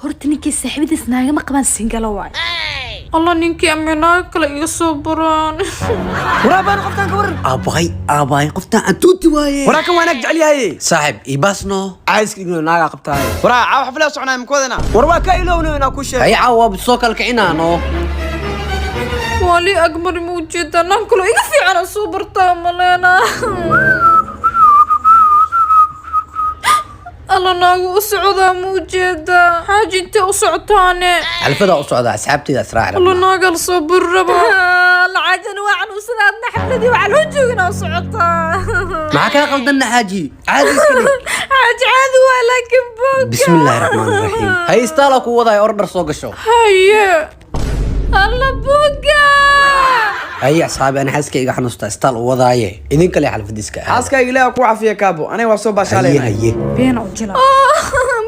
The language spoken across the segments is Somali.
Horta ninkii saaxiibadiis naagama qabaan, single waay. Allah, ninkii aminaaga kale iga soo baraan. Waraabaan, qoftaan ka waran? Aabbahay, aabbahay, qoftaan antuuti waaye. Waraa, kan waa naag jecel yahay. Saaxib, ibaasno. Caayiska igno naagaa qabtaay. Waraa, caawa xaflada soconaa, maka wadana? War waa ka ilowna inaa ku sheego. Hay, caawa waa soo kala kicinaano. Waa lii agmari, ma ujeedaa? Naan kaloo iga fiicana soo bartaa maleena. Alla, naagu u socdaa, ma ujeedaa? Xaaji, intee u socotaane? Xalfadaa u socdaa, asxaabteyda israaci. Alla. Rabnaa. Naagaa lasoo buri rabaa. Lacagtan waa xanuunsada, adna xafladii waxaa loo jooginaa u socotaa. Maxaa kaa qaldanna, xaaji? Caadi iska dhig. Xaaji, caadi waa, laakiin boga. Bismi illaahi raxmaani raxiim. Hay, istaala ku wadaay, ordhar soo gasho. Haye, alla, boga. Haye asxaabi, ana xaaska iga xanuustaa, istaal u wadaaye, idin kale xalfadiiska aada. Xaaskayga Ilaaha ku cafiya, kaabo. Aniga waa soo Haye. baashaalayna. Haye. Beena u jila.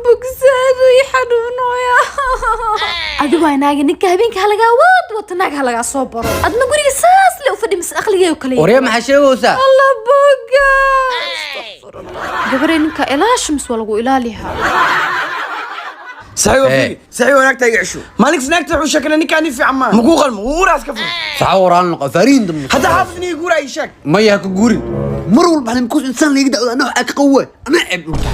Bogsaadu i xanuunooya. Adigu waa naaga, ninka habeenka halagaa waad wata, naag halagaa soo baro, adna guriga saas le u fadhi mis aqligeeyo kale. Warya, maxaa sheegaysaa? Alla, boga. Gabarey, ninka ilaasha mis waa lagu ilaaliyaa. Saxiib. Eh. Fiiri saxiib, naagta iga cesho. Maalinkas naagta wuxuu sheekanay ninkaan nin fiican maa makuu qalmo, wuu uraas ka fur. Saxa, waraan noqo fariin dambe. Hadda xaafid nii guura ii sheeg. Maya, ha ka guurin. Mar walba xalimkuus insaan liiga dacwada, anaa waxaa ka qawa anaa ceeb dhulta.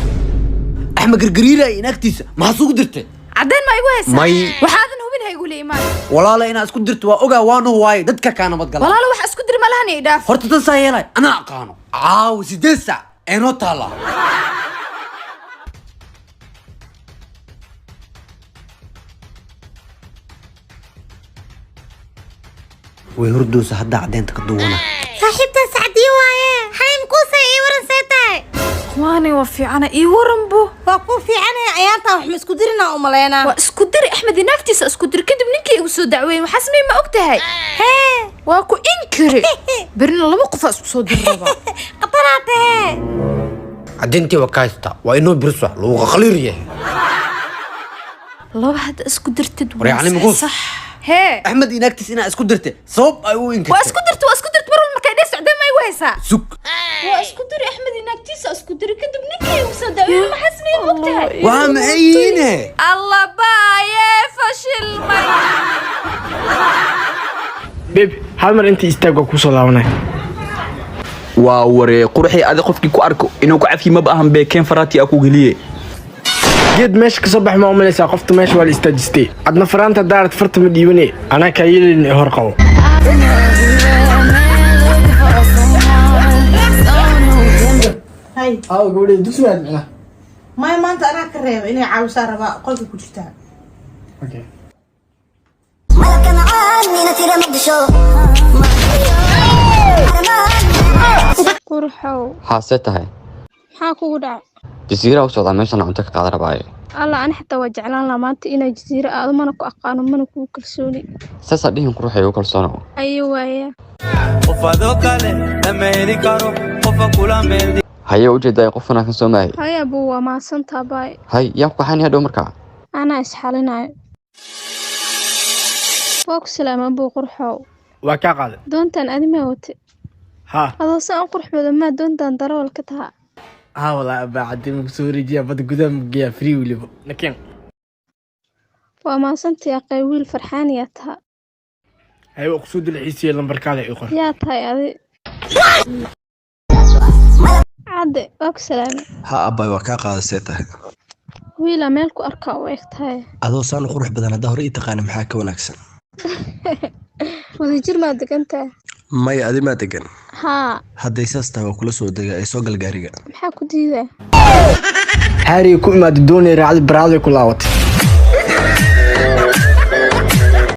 Axmed gargariiraya inaagtiisa, maxaa sugu dirtay? Caddayn ma igu haysaa? May. Waxaadan hubin ha igu leeyimaan. Walaala, inaa isku dirto waa ogaa, waanu waaye dadka kaa nabad gala. Walaalo, waxa isku diri malahan, i dhaaf. Horta tan saa yeelay, anaa aqaano, caawa 8 saac ee noo taallaa. Way hurdoosa haddaa, caddeynta ka duwana. Saaxiibta Sacdiye waaye. Xalim kuusay, ii waran, see tahay? Waani, waa fiicana, ii waranbo. Waa kuu fiicanaya. Ayaantaa wax ma isku dirinaa u malaynaa? Waa isku diri, Axmed naagtiisa isku diri, kadib ninkii igu soo dacweeyey. Waxaa samey, ma og tahay? Hee. Waa ku inkiri, berina laba qofaa isku soo diri rabaa. Khataraa tahee. Caddeyntii waa ka haystaa, waa inoo biris wax lagu qaqliir yahay. Laba hadda isku dirtid. War, yacni mukuus. Sax hee. Axmed inaagtiis inaa isku dirtay sabab ay u waa inkirtay. Isku dirta, waa isku dirta. Mar walba markay dheh socdeen, ma igu haysaa? Sug. Waa isku diri, Axmed naagtiisa isku diri, kadib ninkii igu soo dacweeyey. Maxaa sameeyey, ma og tahay? Waa maxayiine? Alla, baaye, fashilmay. Babe, hal mar inta istaag, waa kusoo laabanay. Waa waree, quruxii adi, qofkii ku arko inuu ku cafiyi maba ahan beekeen, faraati aa ku geliye. Geed meesha kasoo bax ma umalaysaa? Qofta meesha waa la istaajistay, adna faraanta daarad, farta ma dhiibane, anaa kaa yeelin ee hor qabo. Hay. Aaw, gabadhay, dugsi maad micna? Maya, maanta anaa ka reeba, inay caawisaa rabaa, qolka ku jirtaa. Okay. Qurxow. Xaasee tahay? Maxaa kugu dhacay? Jasiiraa u socdaa, meeshaan cunto ka qaadan rabaaye. Alla, ani xataa waa jeclaan lahaa maanta inaa jasiiro aado, mana ku aqaano, mana kugu kalsooni. Saasaa dhihin, quruxay, ugu kalsoono. Ayo waaya. Haye, ujeedaa, qof wanaagsan soo maahay? Haya buu, waa mahadsantaa, baay. Hay, yaa ku kaxayn hadhow markaa? Anaa isxalinayo. Waa ku salaama buu, qurxow. Waa kaa qaaday. Doontan adi maa wate? Haa. Adoo saan u qurux badan maa doontan darawal ka tahaa? Haa walaa, abaa cadde maku soo wareejiyaa, badda gudaha mageeyaa, free weliba, nakeen. Waa mahadsantii aqay, wiil farxaan yaa tahaa. Haye, waa kusoo dalxiisiye, lambarkaada ii qor. Yaa tahay adi? Cadde, waa ku salaamay. Ha abbay, waa kaa qaadasee tahay? Wiilaa meel ku arkaa u eg tahay. Adoo saan u qurux badan haddaa hore ii taqaana, maxaa ka wanaagsan? Wadajir maa degan tahay? Maya, adi maa degan? Haa. Hadday saas tahay, waa kula soo dega ee soo gal gaariga. Maxaa ku diidaa? Haariga ku imaada doonay, raacday, baraaday ku laabatay.